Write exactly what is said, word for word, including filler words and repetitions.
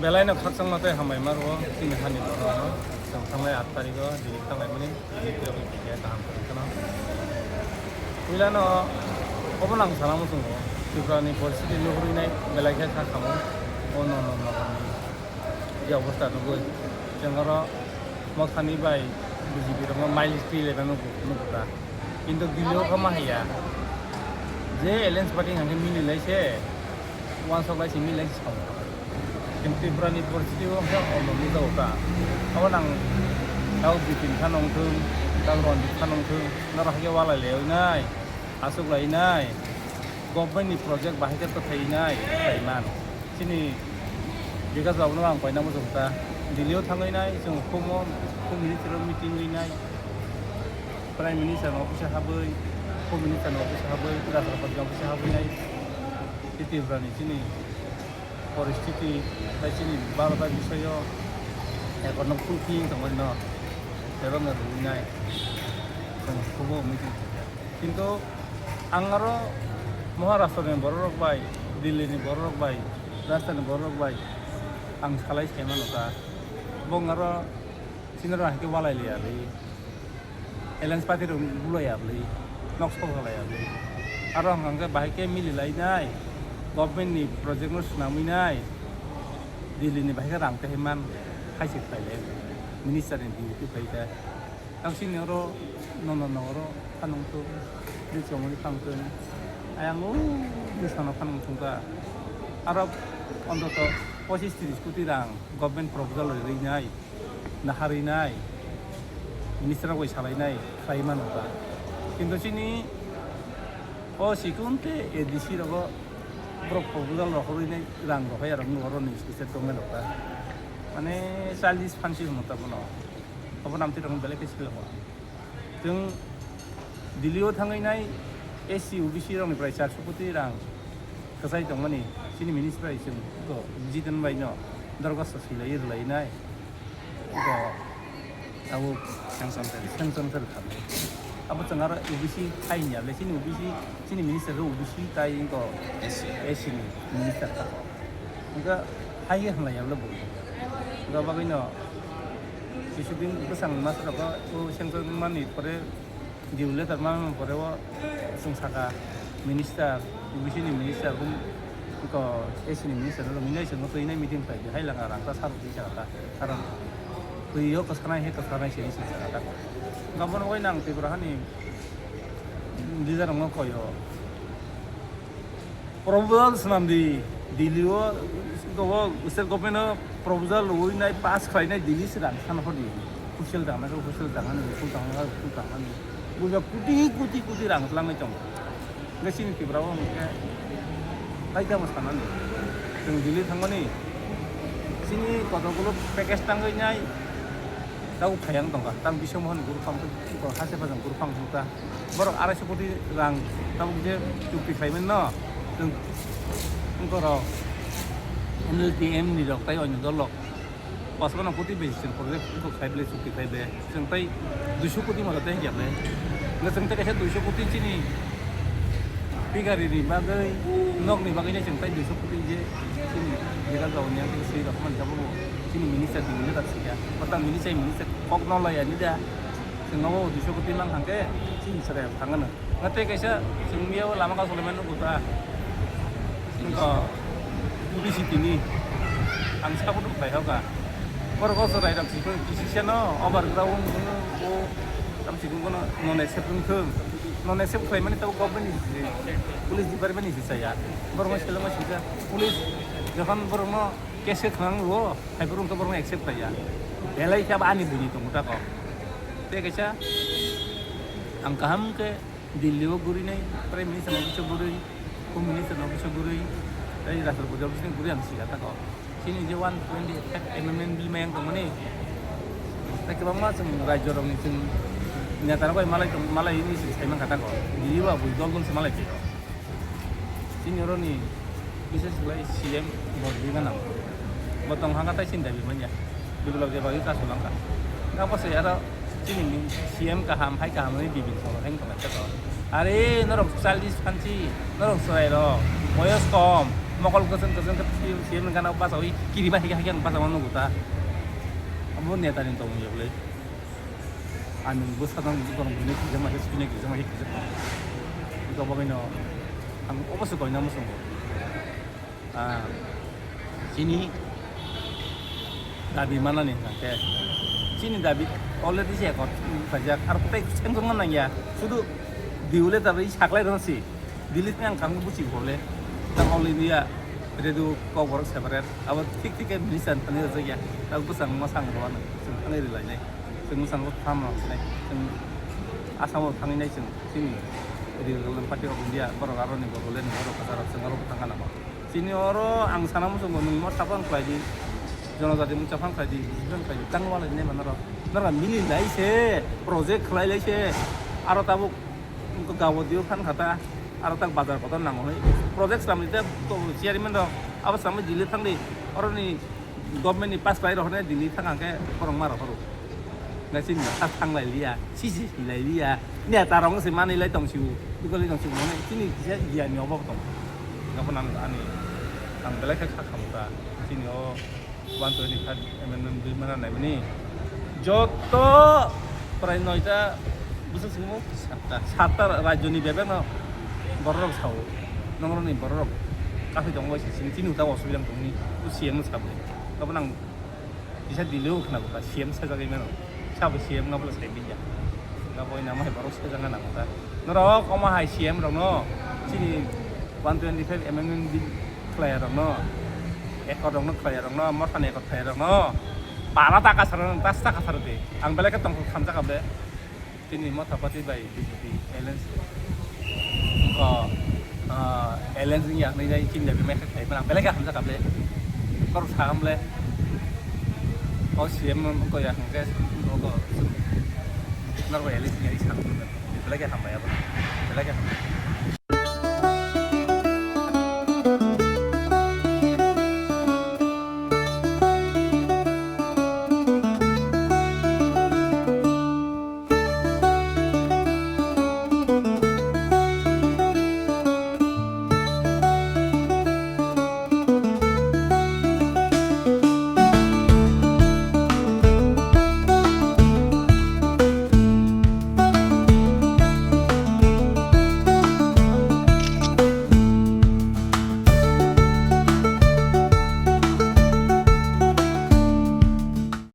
Belai no khakchangma tei hambai ma rwo chini hani borok no. Chwng thanglai aat tarikh o Delhi thanglai mani, Delhi tei obo khe kaham kwrwi kheno. Puila no obo no ang sana muchungo, Tripura ni poristiti nuhurwi nai belai khe kha khamu. O no no no ni je obostha nugwi chwng oro Mothani bai B J P rokno mileage twi laina nugo, nugo ta. Kintu Delhi o kha ma haiya. Je alliance party hwnkhe mili lai se, uansuk lai se, mili lai se samung. Kintu Tripura ni poristiti o khe omo nukjago ta. Abo nang tao Bipin kha nongthung, tao Ranjit kha nongthung, norok hakhe walai lai nai, aswk lai nai, government ni project bahai khe kwthai nai, kwthai man. Chini Bikas babu no ang koina muchung ta. Delhi o thangwi nai, chwng Home, Home Ministry o meeting wi nai, Prime Minister ni office o habwi, Home Minister ni office o habwi, Rashtrapati ni office o habwi nai. Tei Tripura ni chini poristiti tei chini baro bai bisoyo ekor no fulfill tongmani no, bebak no rwui nai. Chwng Home o meeting khaikha. Kintu ang aro Maharashtra ni borok rok bai, Delhi ni borok rok bai, Rajasthan ni borok rok bai ang salai se mano ta. Bo aro chini rok hai khe walai liya ri, alliance party rok bulai ya ri, nok sok lai ya ri. Aro hwnkha khe bahai khe mili lai nai, government ni project no swnamwi nai, Delhi ni bahai khe rang tei man hai se khlai le, minister ni duty phai khe. Tangsini oro nono no oro phanung thung, bwskango ni phang thung. Ayang o bwskano phanung thung kha. Aro ontoto pochis tris koti rang government proposal rwi nai, naharwi nai, minister rok bai salai nai, khlai mano ta. Kintu chini o sikun te A D C rogo borok proposal rok rwi nai rang rok hai rok nw oro ni state government rok ta. Mane chaldis phansi hwnwi ta bono. Obo namtwi rok belai khe swlamo. Chwng Delhi o thangwi nai S C O B C rokni prai charso koti rang kwchai tongmani chini minister bai chwng to Jiten bai no dorgos swilai rwlai nai. To abo sanction khe, sanction khe rwkha. Abo chwng aro O B C hai ni able chini O B C chini minister khe O B C tai to S C ni minister ta. Hwnkhe hai khe hwnlai ya ble bo. Hwnkhe bagwi no Kisudin bwsang mas rok o sanction mani pore, due letter mani pore o chwng saka minister, O B C ni minister, ko S C ni minister rok minai chwng twi nai meeting khlai di, hai langa rang ta sar di saka ta, karon twi o kwsana he kwsana se se saka ta. Gabon oi nang Tripura hani leader rok no koi o. Proposal swnam di, Delhi o, o state government o proposal rwui nai pass khlai nai Delhi se rang san hor di. Official tang nai, official tang nai, official tang nai, official tang nai. Buja koti koti koti rang tlang nai tongo. Hwnkhe chini Tripura o hwnkhe tai tamo sanani. Chwng Delhi thangmani chini kotokgulo package tangwi nai. Tabo phaiang tongkha, tang Biswamon Gurphang, Hasephajang Gurphang wngkha. Borok arai so koti rang tabuk je chukti khlaimani no, chwng wngkha rok N L T M ni rok tai onyo dol rok. Pachpano koti bai chwng project wngkha khlai ble chukti khlai ble. Chwng tai duiso koti mano tei hiya ble. Hwnkhe chwng tei kaisa duiso koti chini pigari ni bagwi, nok ni bagwi chwng tai duiso koti je chini Biral Gaon ni ang swi rok man tabuk chini minister di minister swi ya. Kota minister minister kok no laya ni da. Chwng nobo duiso koti mang hangke chini chwrai rok thangano. Nga tei kaisa chwng miyao lama kasolai mano buta. Chwng ko B C T ni ang sabo duk bai hoka. Borok o chwrai rok chikon kisisa no overground o tam chikon kono non accept wng thung. Non accept khlai mani tabo government ni police department ni sisa ya. Borok no seleng sisa police jokhon borok no case khe khwlang rwo. Haiphuru hwnkhe borokno accept khlaiya. Belai khe abo ani buini tongo tako. Tei kaisa ang kaham khe Delhi o gurwi nai, Prime Minister ni office o gurwi, Home Minister ni office o gurwi, tei Rashtrapati office ni gurwi ang siya tako. Chini je one twenty five amendment bill mayang tongmani, tei kwbangma chwng rajyo rokni chwng neta rok bai malai tong, malai hwnwi chwng sai mankha tako. Delhi o abo dol dol se malai phaio. Chini oroni bises khlai C M bo di gana. Bo tong hanga tai chini dabi manya. Biplop je bagwi kasu langkha. Nga bo se aro chini C M kaham, hai kaham ni bibin song heng tong kha to. Are norok chaldis phansi, norok chwrai rok, boyos kom. Mokol kwchwng kwchwng khe C M, C M ni gana bachawi kirima hai khe, hai khe ang bachama nugo ta. Abo neta ni tongmung ya bwlai. Ani bwsa tang tong bini kijama khe, sini kijama khe kijama. Iko bagwino ang obo se koina muchungo. Ah, chini dabi manani hwnkhe, chini dabi already se ekor paijak, aro tei sengkor nang ya, sudu diule dabi saklai rw si, Delhi tang kang buchi bole, tang All India radio kok borok separate, abo thik thik khe minister thani rwjak ya, tak bwsang masang rw ano, chwng thani rwlainai, chwng bwsang tham rw sinai, chwng Assam o thangwi nai chwng chini Regional Party of India, borok aroni Bodoland, borok kwcharo chwng aro thang kana. Chini oro ang sana muchungo nwng motha phang khlai di, jonojati mungsa phang khlai di, bisi phang khlai di, tang walai nai mano rok. Norok mili lai se, project khlai lai se, aro tabuk gabo dio phan khata, aro tak bazar kotor nango hwnwi. Project slam di ta chairman rok, abo slamwi Delhi thang di, oroni government ni pass khlai rok hwnwi Delhi thang hwnkhe borok ma rok horo. Nai chini ta thang lai liya, sisi si lai liya, neta rok se manwi lai tong siu, tukali tong siu, mane chini kisa giyan ni obok tong. Nabo nang ani, ang belai khe kha khamu ta, chini o one twenty five amendment bui mana nai bini. Joto prai noita bwswk singmo satta, satta rajyo ni bebak no borok rok sao, nong rok ni borok rok kaphai tong bai se chini, chini uta osubida tong ni, C M no sabo. Nabo nang Kisa Delhi o khna bwkha C M sajagwi mano. Sabo C M no bwla sai manya. Nga boi nama hai borok sajagna nango ta. Norok omo hai C M rok no chini one twenty five amendment bill khlaiya rok no, ekor rok no khlaiya rok no, motha ni ekor khlaiya rok no. Bara ta kasar no, tas ta kasar de. Ang belai khe tongthok khamjak kha ble. Chini Motha Party bai B J P alliance. Ko, ah, alliance wngya hwnwi jai chini dabi mai khe khlai mano. Belai khe hamjak kha ble. Kor sa ham ble. O C M ko ya hwnkhe, o ko, norok alliance wngya i sa belai khe hambai abo. Belai khe hambai.